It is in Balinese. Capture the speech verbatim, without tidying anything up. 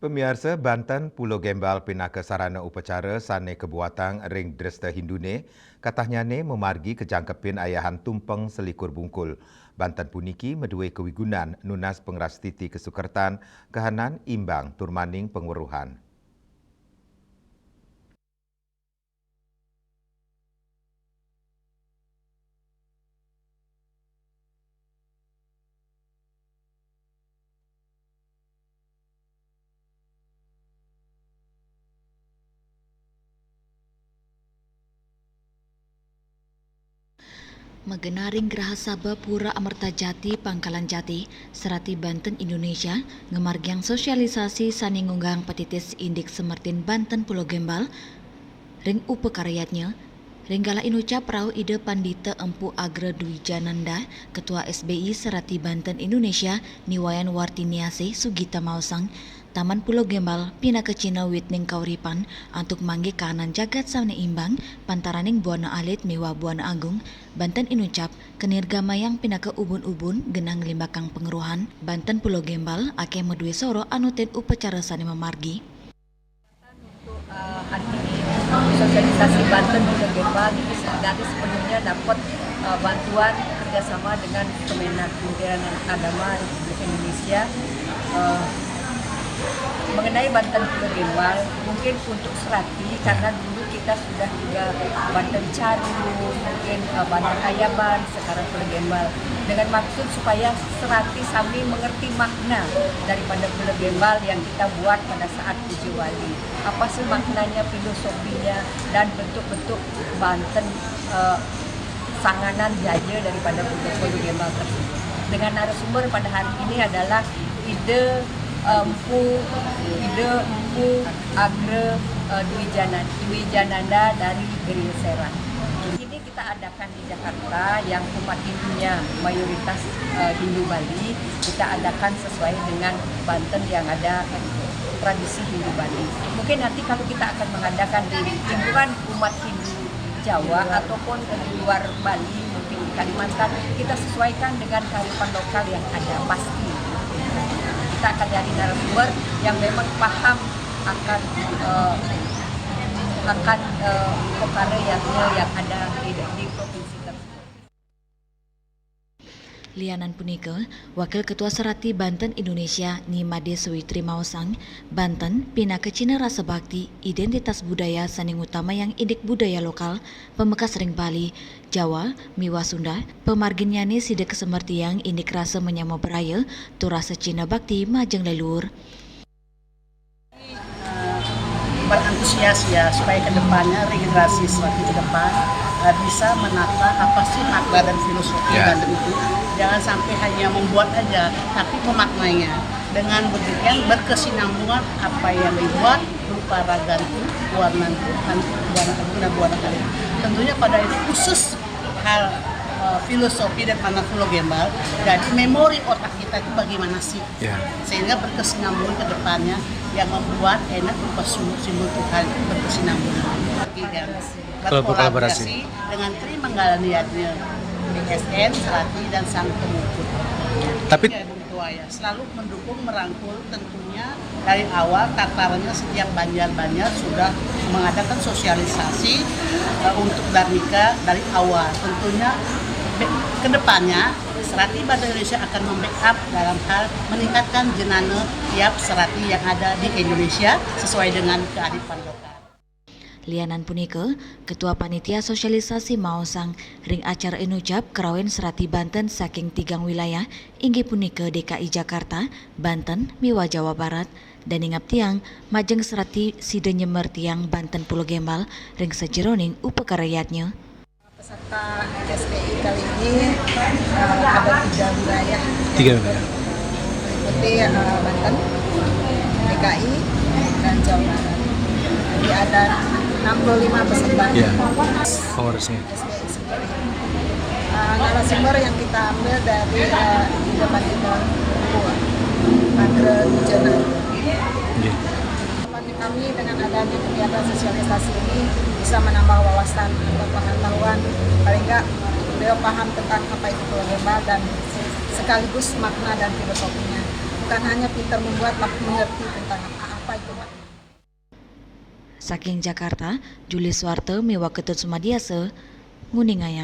Pamiarsa, banten Pulo Gembal pinaka sarana upacara sane kabuatang ring dresta Hindune, katahnyane mamargi kajangkepin ayahan tumpeng selikur bungkul. Banten puniki madue kawigunan nunas pangrastiti kasukertan, kahanan imbang tur maning pangweruhan. Magenah ring Graha Sabha Pura Amerta Jati, Pangkalan Jati, Serati Banten Indonesia ngamargiang sosialisasi sane ngunggang patitis indik semertin banten Pulo Gembal ring upakara yadnya. Ring galah inucap rauh Ida Pandita Empu Agra Dwijananda, Ketua S B I Serati Banten Indonesia, Ni Wayan Wartiniasih Sugita maosang, Taman Pulo Gembal pinaka cihna witning kauripan antuk manggihin kahanan jagat sane imbang pantaraning buana alit miwah buana agung. Banten inucap kanirgamayang pinaka ubun-ubun genah nglimbakang pangweruhan. Banten Pulo Gembal akeh madue soroh anutin upacara sane mamargi. Untuk, eh, hari ini, sosialisasi banten Pulo Gembal ini sebenarnya sepenuhnya dapat, eh, bantuan kerjasama dengan Kemenag, Kementerian Agama Republik Indonesia. Eh, mengenai banten Pulo Gembal, mungkin untuk Serati, karena dulu kita sudah juga banten Caru, mungkin, eh, banten Ayaban, sekarang Pulo Gembal. Dengan maksud supaya Serati sami mengerti makna daripada Pulo Gembal yang kita buat pada saat Puja Wali. Apa sih maknanya, filosofinya, dan bentuk-bentuk banten, eh, sanganan jaja daripada Pulo, Pulo Gembal tersebut. Dengan narasumber pada hari ini adalah Ida, eh, Empu, Ida Empu Agra, eh, Dwijana-, Dwijananda dari Griya Serang. Ini kita adakan di Jakarta yang umat Hindunya mayoritas, eh, Hindu Bali, kita adakan sesuai dengan banten yang ada, eh, tradisi Hindu Bali. Mungkin nanti kalau kita akan mengadakan di lingkungan umat Hindu Jawa ataupun di luar Bali, mungkin di Kalimantan, kita sesuaikan dengan kearifan lokal yang ada pasti. Kita akan cari narasumber yang memang paham akan, eh, akan, eh, perkara yang, yang ada di, di provinsi tersebut. Lianan punika, Wakil Ketua Serati Banten Indonesia, Ni Made Sawitri maosang, banten pinaka cihna rasa bakti, identitas budaya sane ngutamayang indik budaya lokal, pamekas ring Bali, Jawa, miwah Sunda, pamarginnyane sida kasemertiang indik rasa manyama braya, tur rasa cihna bakti majeng leluhur. Eh, berantusias ya, supaya ke depannya regenerasi semakin ke depan, eh, bisa menata apa sih makna dan filosofi, ya, banten itu. Jangan sampai hanya membuat aja, tapi memaknainya. Dengan demikian berkesinambungan apa yang dibuat berupa raganti, buana Tuhan, buana Agung, dan buana Kali. Tentunya pada itu khusus hal, eh, filosofi dan makna Pulo Gembal. Jadi memori otak kita itu bagaimana sih? Ya. Sehingga berkesinambungan ke depannya yang membuat enak berupa simbol, simbol Tuhan itu berkesinambungan. Berkolaborasi. Berkolaborasi dengan Tri Manggala Niatnya, B S N, Serati, dan Sang Pemukul. Tapi ya, Bung Tua ya, selalu mendukung, merangkul, tentunya dari awal tatarannya setiap banjar-banjar sudah mengadakan sosialisasi, eh, untuk Darnika dari awal. Tentunya be-, ke depannya Serati Banten Indonesia akan membackup dalam hal meningkatkan jenana tiap Serati yang ada di Indonesia sesuai dengan kearifan lokal. Lianan punika, Ketua Panitia Sosialisasi maosang ring acara inucap karawen Serati Banten saking tigang wilayah, inggih punika D K I Jakarta, Banten, miwah Jawa Barat, dane ngaptiang majeng Serati sida nyemertiang banten Pulo Gembal ring sajeroning upakara yadnya. Peserta S P I kali ini, eh, ada tiga wilayah. Tiga wilayah. Meliputi, eh, Banten, D K I, dan Jawa Barat. Jadi ada enam puluh lima peserta. Ya. Powersnya. S P I sendiri. Eh, narasumber yang kita ambil dari, eh, Ida Pandita Agra Dwijananda. Ya. Harapan kami dengan adanya kegiatan sosialisasi ini bisa menambah wawasan atau pengetahuan, paling enggak beliau paham tentang apa itu Pulo Gembal dan sekaligus makna dan filosofinya. Bukan hanya pintar membuat, tapi mengerti tentang apa. Saking Jakarta, Juli Suarte miwah Ketut Sumadiasa, nguningaya.